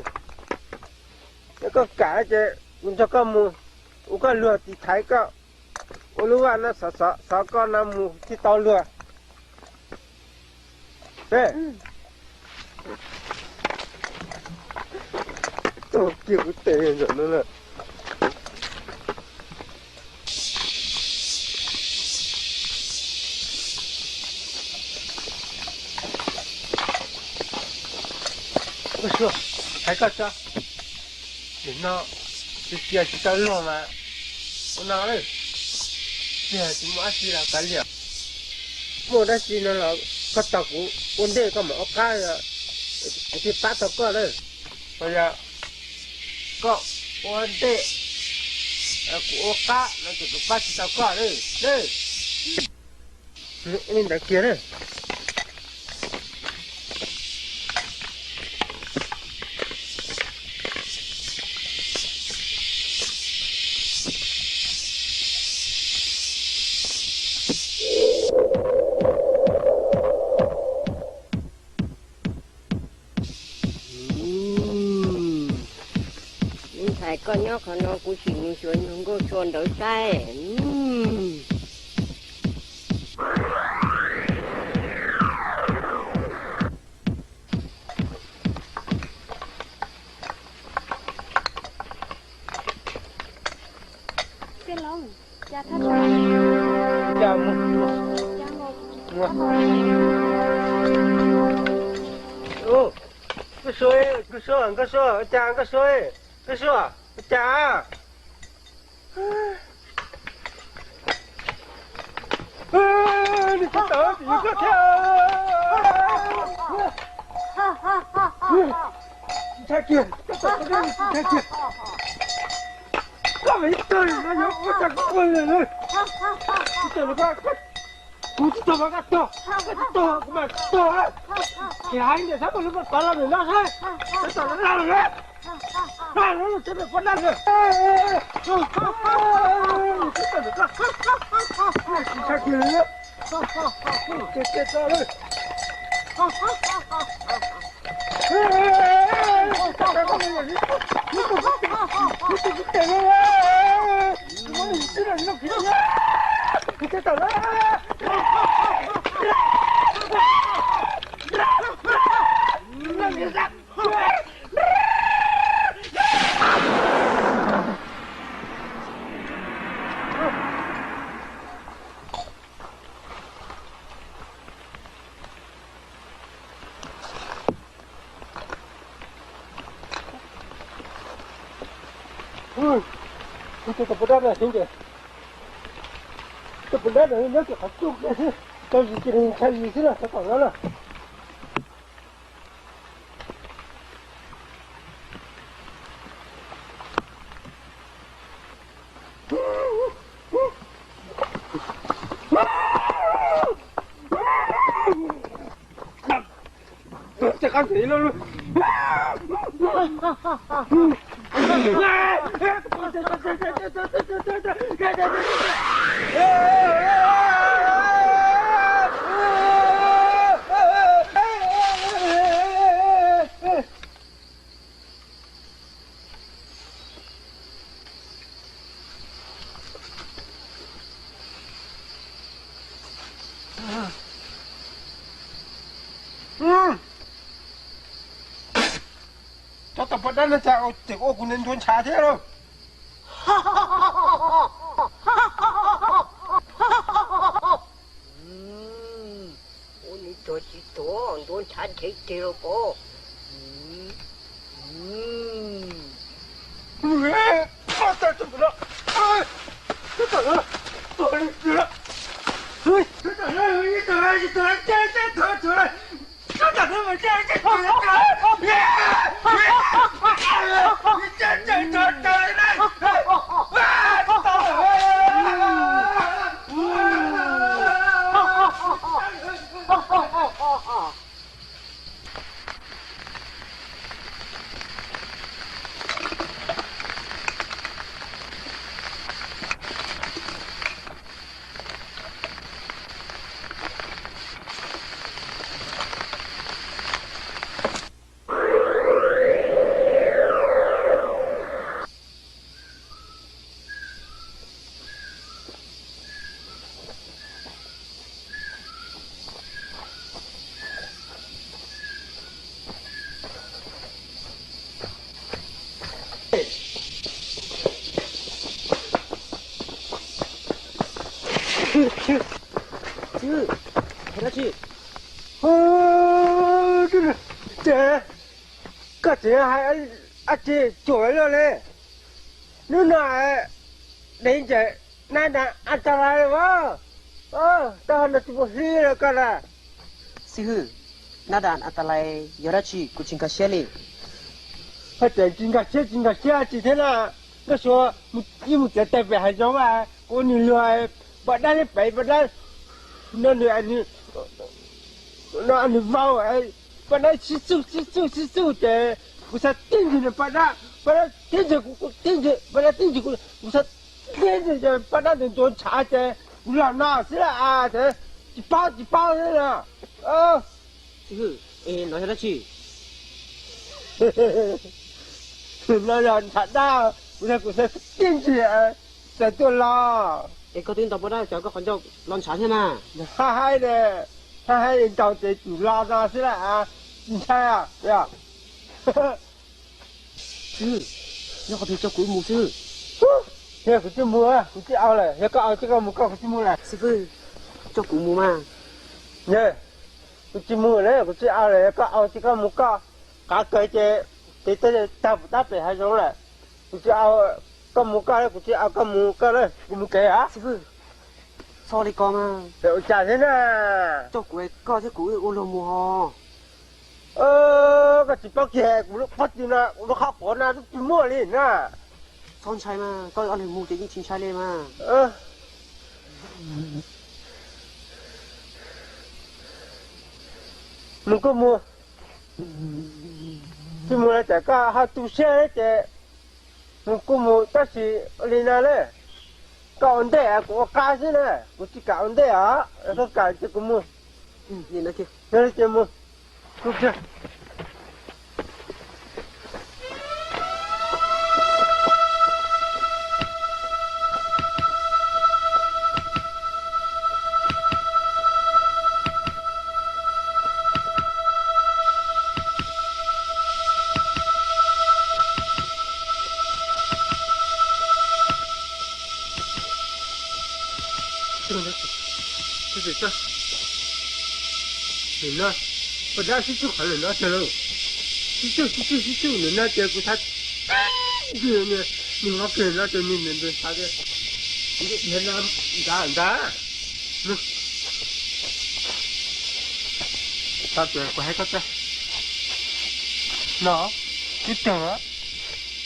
Yog koj kam ces kuv nrog koj mus ua koj luag tiv thaiv koj, ua lub vaj no xov xov koj no mus thiaj tau luag. Tuag kiag kuv tes ntawm no na. Hais koj tso, nim no tsis cia tsis tau luag mas ua no, tiag tsis muaj dab tsi los kav liam. Muaj dab tsi no los koj tos kuv ua ntej koj mam ua qab, kuv thiaj pab tau koj na. Yog koj ua ntej, kuv ua qab no ces kuv pab tsis tau koj na. Li ntawd kiag na. Ntxhais, koj nyob qhov no kuv sim mus xyuas nkauj Sua ntawd saib. Nkauj Sua, Nkauj Sua, Nkauj Sua, ua cas Nkauj Sua, Nkauj Sua, ua cas? Nws tsis tawm tim koj thiab. Ntshai kiag, ntshai kiag. Koj mas ib tug no yuav ua cas kuv ua li lawm. Kuv tsis tuag mas koj tuag, koj tsis tuag kuv mas tuag. Ces hais ntawm sab mas lub pov tod los ntawm no saib, pov tod los lawm, lawm, lawm, lawm, pov dab lawm. Tsis tau lawm, tsis tau lawm. Tus pov dab no heev ces, tus pov dab no nyob kiag qhov rooj kiag xwb, tau zis ces ntshai zis xwb na, tau tom no na. Cov tau pov dab no cas tseem ua kuv ntuav ntshav thiab lauj. Ua nws tuag tsis tuag, ntuav ntshav dheev kiag los pov. Xib hwb, yog dab tsi? Ces koj tseem hais dab tsi cuam luaj li? Hnub no deev ntsej nab das as tas lais as. Taub hau no tsis muaj hlwb li koj na. Xib hwb, nab das as tas lais yog dab tsi kuv tsis nkag siab li. Hais tias tsis nkag siab tsis nkag siab tsis thiab na. Nkauj Suav ib mus txiav taws pem hav zoov, kuv ua nws luag poj dab neb pem poj dab no nws, no nws vau, poj dab sib txuj sib txuj sib txuj ces kuv xav tib ntsig poj dab, poj dab tib ntsig kuv, tib ntsig poj dab tib ntsig kuv, kuv xav tib ntsig ces poj dab ntawd ntuav ntshav ces kuv los no xwb las, tsis paub tsis paub xwb na. Xib hwb, es no yog dab tsi? No yog ntshav dab, kuv, kuv xav tib ntsig txawm tuaj los. Es koj twb ntaus poj dab cov koj qhov ncauj los ntshav thiab mas. Haj haib ne, haj haib ntaus ces tsum los no xwb las, tsis ntshai. Xib hwb, nyob qhov twg coj kuv mus xib hwb? Yog kuv tsis mus, kuv tsis au lawm, yog koj au ces koj mus koj, kuv tsis mus lawm. Xib hwb, coj kuv mus mas. Kuv tsis mus lawm, kuv tsis au lawm, yog koj au ces koj mus koj. Qav kawg ces tes tag puas tab pem hav zoov lawm. Kuv tsis au koj mus koj, kuv tsis au koj mus koj, kuv mus kev a. Xib hwb, txhob li ko mas. Ua cas thiab na? Coj kuv, koj thiab kuv wb ua luag mus hos. Koj tsis paub kiag kuv lub pob tw no, kuv lub qhov quav no twb tsis muaj li na. Txhob ntshai mas, koj ob leeg mus ces yeej tsis ntshai li mas. Mus kuj mus, tsis mus los tsam koj ho tu siab ces mus kuj mus tab sis ua li no na, koj ua ntej kuv ua qab xwb na, kuv tsis kam ua ntej os, koj kam ces kuv mus. Mus, kuv Nws no, poj dab sib tsuj qhov nws no tag lauj. Sib tsuj sib tsuj sib tsuj nws no ces kuv xav, nws qhov kws no ces nws nws xav tias, ntawd ntawd, xav tias kuv hais koj tag no, twb tag,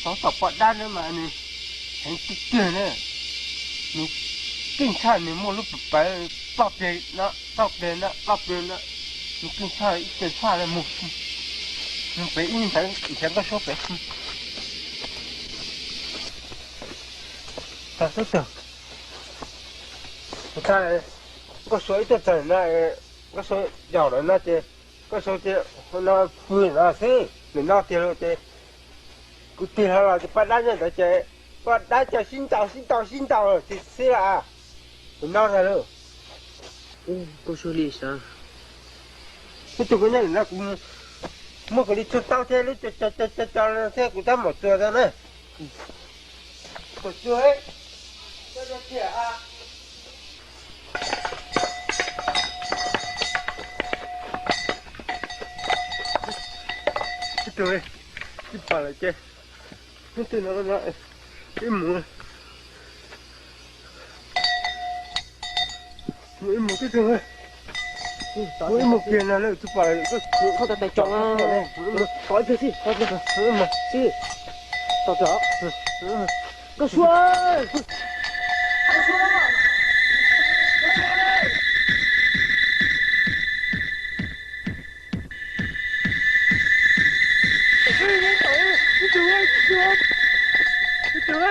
tov tom poj dab no mas nws heev tiag tiag na. Nws keej tshaj, nws muaj lub pawv ploj pleg no, ploj pleg no, ploj pleg no. Nws keej tshaj ib ce tshaj li mus, mus pem ib ntawd xyav nkauj suab pem. Tag tub tag, kuv tag, nkauj suab ib tuaj txog no, nkauj suab yaum lawm no ces nkauj suab ces no pw no xwb, nws no tiag lauj ces kuv tig hlo los ces poj dab nyob ntawd ces poj dab coj sib ntaus sib ntaus sib ntaus xwb xwb las. Nws no tag lauj. Nkauj suab li sav, ib tug koj nyob no kuv muab kuv li tsuag tau thiab lub co co co co thiab kuv tab mam txuas tau na. Mam txuas, ib tug, ib pom lawm ces ib tug no no, ib mus, mus ib mus tib tug, mus ib mus kiag no lawm tsis pom lawm, koj tais tso, tos ib pliag xwb, tos ib pliag xwb, tos tos, koj suav.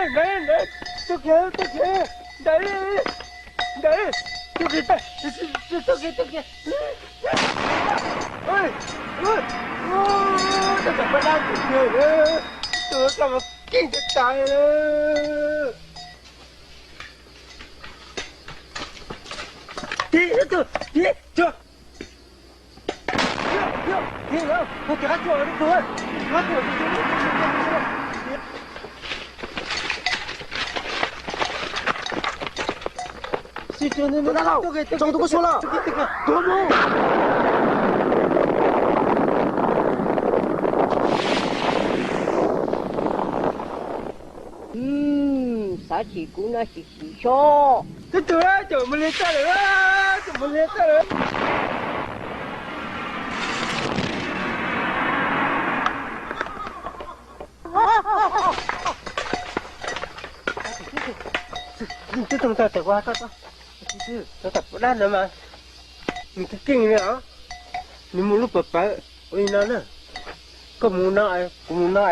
Ntawd, ntawd, tuaj kiag, tuaj kiag, ntawd, ntawd, tuaj kiag, tuaj kiag, tuaj kiag. Tab tom pab dab tuaj kiag, tuaj koj mas keej tas tas. Tig, tig, tig, tig. Tus dab laug, tso tus koj suav los. Tuag mus. Xav chim kuv no sim sim xyov. Twb twg cov mus liag tag lawm, cov mus liag tag lawm. Twb tag tag kuv hais koj, tau tam dab no mas nws keej keej li os, nws muaj lub pawv pawv ua li no na. Koj mus no, kuv mus no,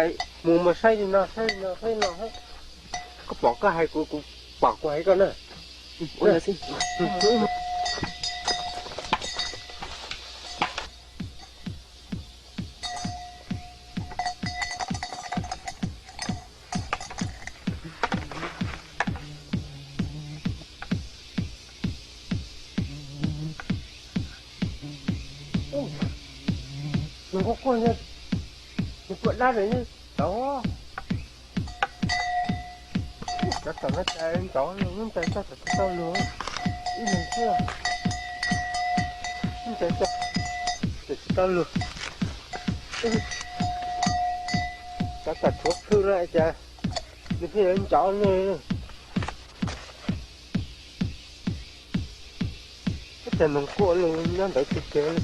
mus mus saib li no, saib li no, saib li no, koj pom koj hais kuv, kuv pom kuv hais koj na. Nws quaj quaj, nws quaj dab lawm tod. Cov tom no cas ntxov, lub ntawd txog tsis tau luag, ib leeg xwb, lub ntawd txog tsis tau luag. Cov tom tshuav plhw no cas nws pheej yuav ntxov ne. Ib tag noog quaj li nyob ntawd tiag tiag li.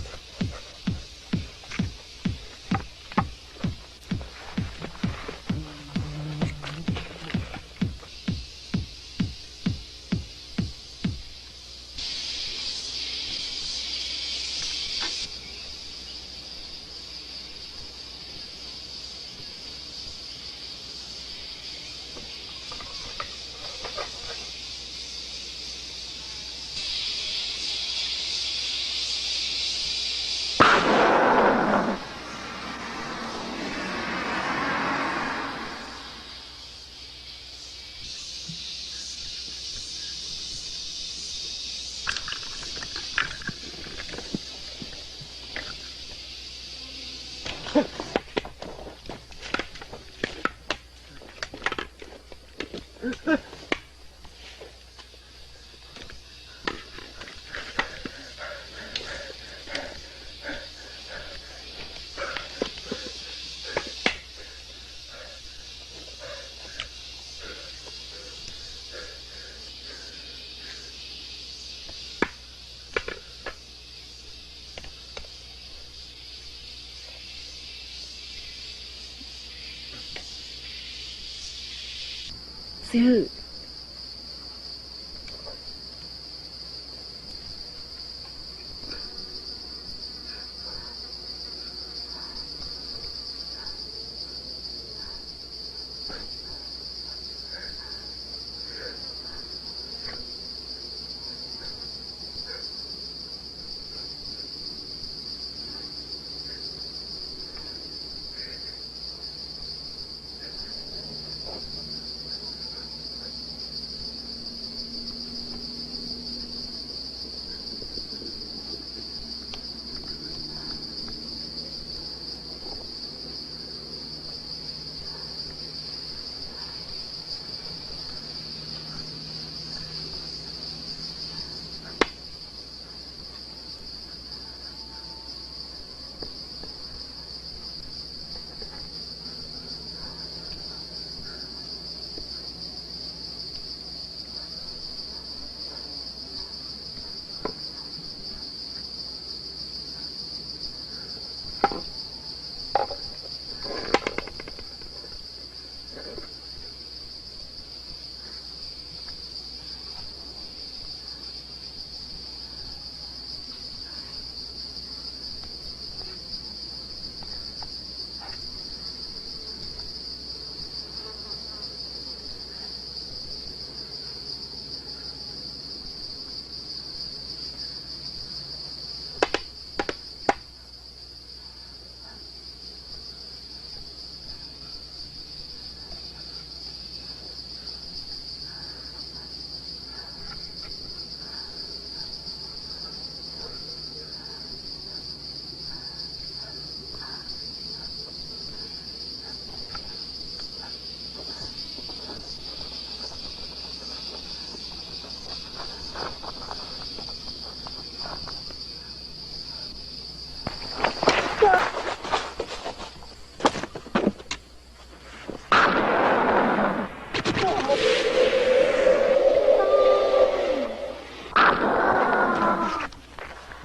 Hwm.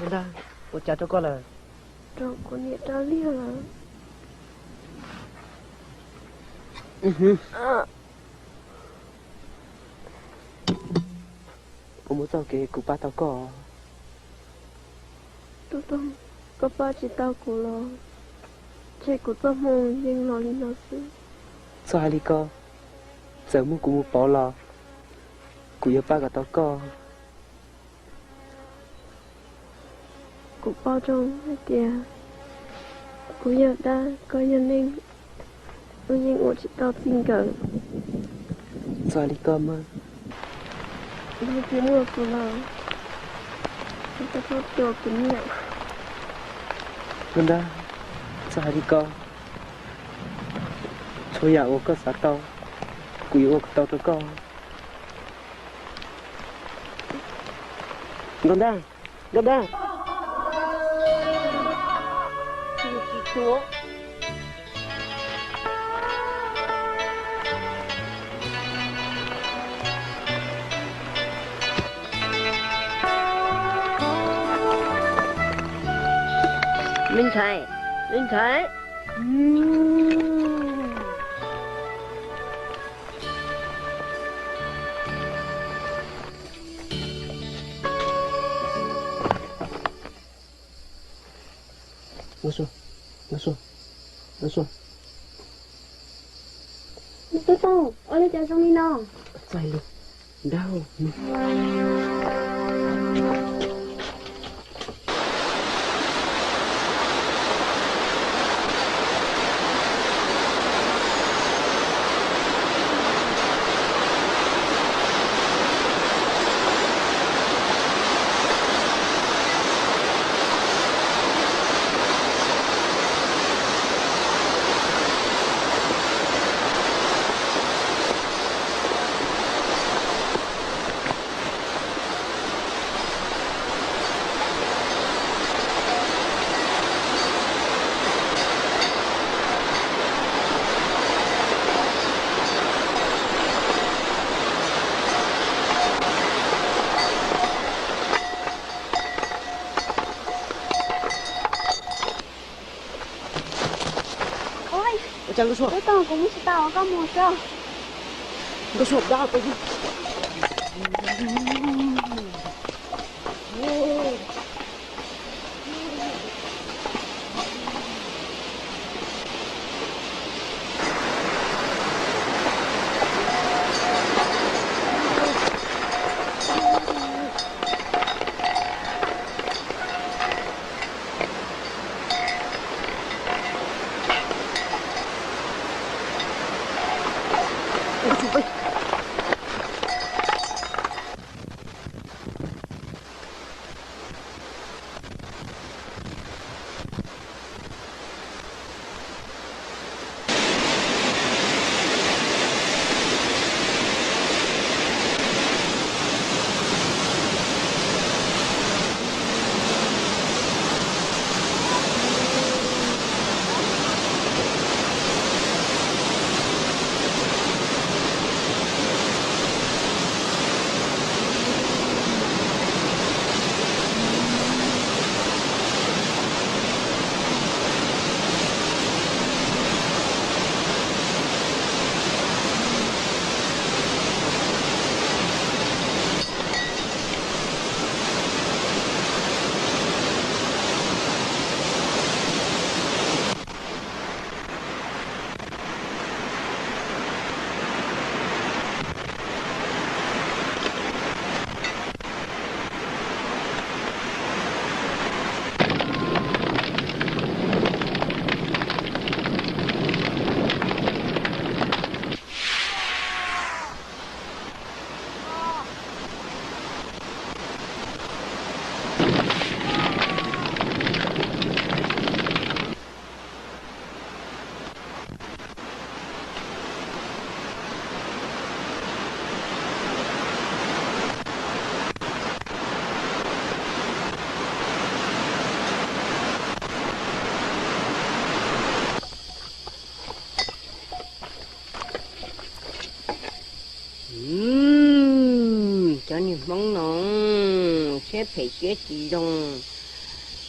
Ntag, ua cas rau koj lawm? Rau kuv niam rau liag lawm. Puas muaj txoj kev kuv pab tau koj? Tub Toog, koj pab tsis tau kuv los ntshe kuv txoj hmoo yeej los li no xwb. Txhob hais li ko, txawm muab kuv mus pauv los kuv yuav pab kom tau koj. Kuv paub zoo hais tias kuv yog dab, koj yog neeg, wb yeej ua tsis tau txij nkawm. Txhob hais li ko mas. Yog tsis muaj kuv los koj txhob tua kuv niam. Nkauj Nrab, txhob hais li ko. Txhua yam uas koj xav tau, kuv yuav ua kom tau rau koj. Nkauj Nrab, Nkauj Nrab. Me ntxhais, me ntxhais. Nkauj Suav, Nkauj Suav, Nkauj Suav. Tub Toog, ua li cas zoo li no? Txaij li, nrauj. Ua cas Nkauj Suav? Tub Toog, kuv mus tsis tau, koj mus xwb. Nkauj Suav dab ko. Cov niag Hmoob no siab phem siab tsis zoo.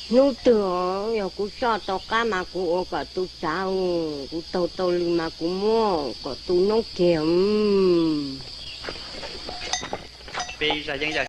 Hnub twg yog kuv soj tau qab mas kuv ua kom tu tsav, kuv taug tau lw mas kuv muab kom tu noob kiag. Peb zaj yeeb yaj